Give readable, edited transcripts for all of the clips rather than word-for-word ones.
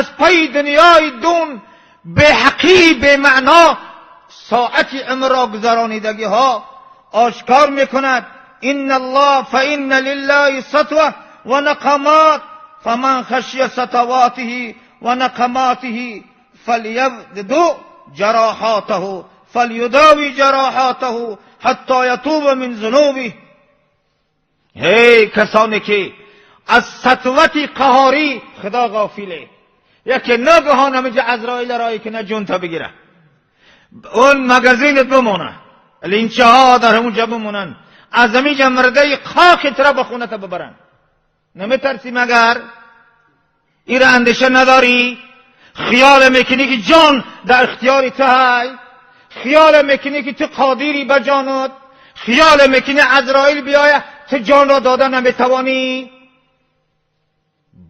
از پی دنیای دون به حقی به معنا ساعت عمر را گذرانیدگی ها آشکار میکند. ان الله فان لله سطوه و نقمات فمن خشی سطواته و نقماته فلیبدو جراحاته فلیداوی جراحاته حتی یتوب من ذنوبه. هی کسانی که از سطوت قهاری خدا غافله، یکی ناگهان همینجا عزرائیل رایی که نه جون تا بگیره، اون مگزینت بمونه، لینچه ها در همونجا بمونن، از همینجا مرده خاک ترا به خونه تا ببرن. نمیترسی مگر؟ ایره اندیشه نداری؟ خیال میکنی که جان در اختیار تو های، خیال میکنی که تو قادری به جانت، خیال میکنی عزرائیل بیایه تو جان را داده نمیتوانی.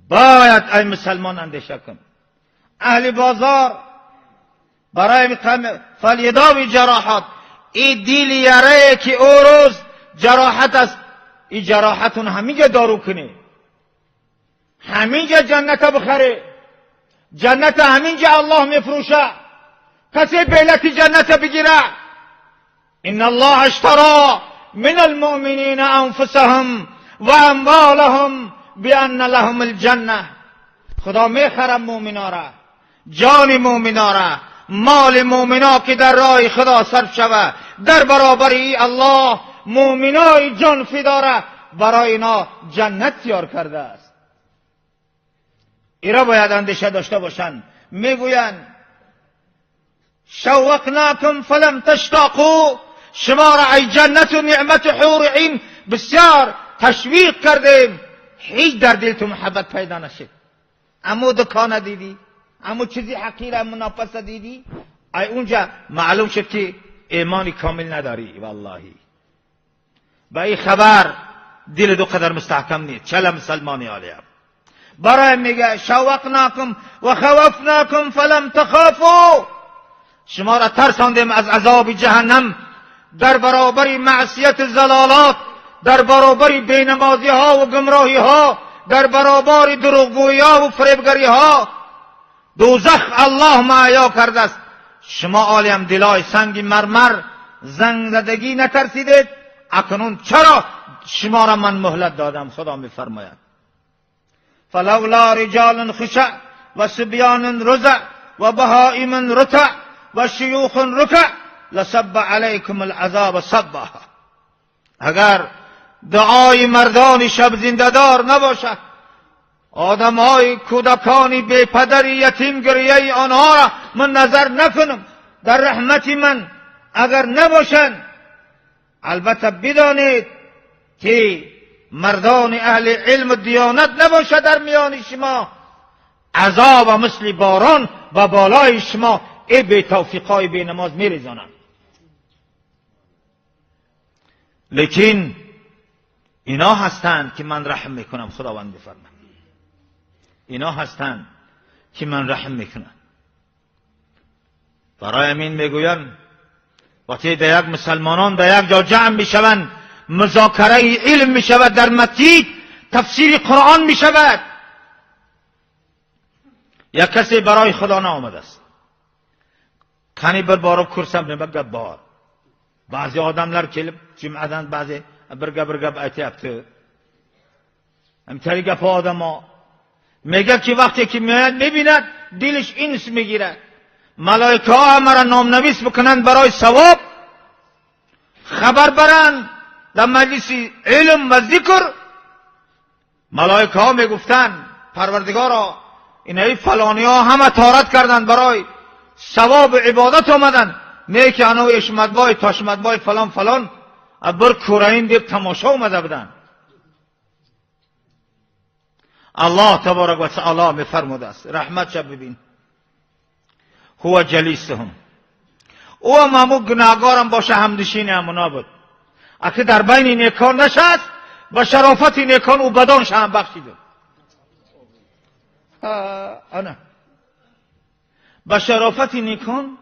باید ای مسلمان اندیشه کن. اهل بازار برای فلیداوی جراحات، ای دیل یاره که او روز جراحت است، ای جراحتون همینجا دارو کنی، همینجا جنت بخره، جنت همینجا الله میفروشه، کسی بیلت جنت بگیره. ان الله اشترى من المؤمنین انفسهم و اموالهم بان لهم الجنه. خدا میخره مؤمنا را، جان مؤمنا را، مال مؤمنا که در راه خدا صرف شود، در برابر ای الله مؤمنای جان فدا را برای اینا جنت تیار کرده است. ایرا باید اندیشه داشته باشند. میگویند شوقناکم فلم تشتاقوا، شما را ای جنت و نعمت حور عین بسیار تشویق کردیم، هیچ در دل تو محبت پیدا نشد. امو دکان دیدی، امو چیزی حقیر منافسه دیدی، ای اونجا معلوم شد که ایمانی کامل نداری. والله با این خبر دل دو قدر مستحکم نیست. چلا مسلمانی عالیم برای میگه شوقناکم و خوفناکم فلم تخافوا، شما را ترساندیم از عذاب جهنم در برابر معصیت زلالات، در برابر بینمازی ها و گمراهی ها، در برابر دروغگویی ها و فریبگری ها. دوزخ الله معیا کرده است. شما عالیم دلای سنگ مرمر زنگ زدگی نترسیدید، اکنون چرا شما را من مهلت دادم؟ خدا میفرماید فلولا رجال خشع و صبیان رزع و بهائم رتع و شیوخ رکع لصب علیکم العذاب صبا. اگر دعای مردان شب زنده دار نباشد، آدمهای کودکانی بی پدر یتیم گریه آنها را من نظر نکنم، در رحمت من اگر نباشند، البته بدانید که مردان اهل علم و دیانت نباشد در میان شما، عذاب مثل باران و بالای شما ای بی توفیقای بی نماز میریزانند. لیکن اینا هستند که من رحم میکنم. خداوند بفرماید اینا هستند که من رحم میکنم. برای همین میگویند وقتی در یک مسلمانان در یک جا جمع میشوند، مذاکره علم میشود، در مسجد تفسیر قرآن میشود، یک کسی برای خدا نآمده است، کنی بر بارب کرسم nima gap bor. Ba'zi odamlar kelib jumadan ba'zi bir gap bir gap aytyapti. همچنین گپ آدما میگه که وقتی که میاد میبیند دلش انس میگیرد، ملائکه ها مرا نامنویس بکنند برای ثواب، خبر برند در مجلس علم و ذکر. ملائکه ها میگفتند پروردگارا اینای فلانی ها همه تارت کردند برای ثواب عبادت آمدن، نه که انو اشمدبای تاشمدبای فلان فلان بر کورین دیب تماشا اومده بودن. الله تبارک و تعالی میفرموده است، رحمت شب ببین، هو جلیسهم، او هم همو گناهگارم باشه همنشین همونا بود، اگه در بین نیکان نشست و شرافت نیکان او بدانش هم بخشید. انا با شرافت نیکان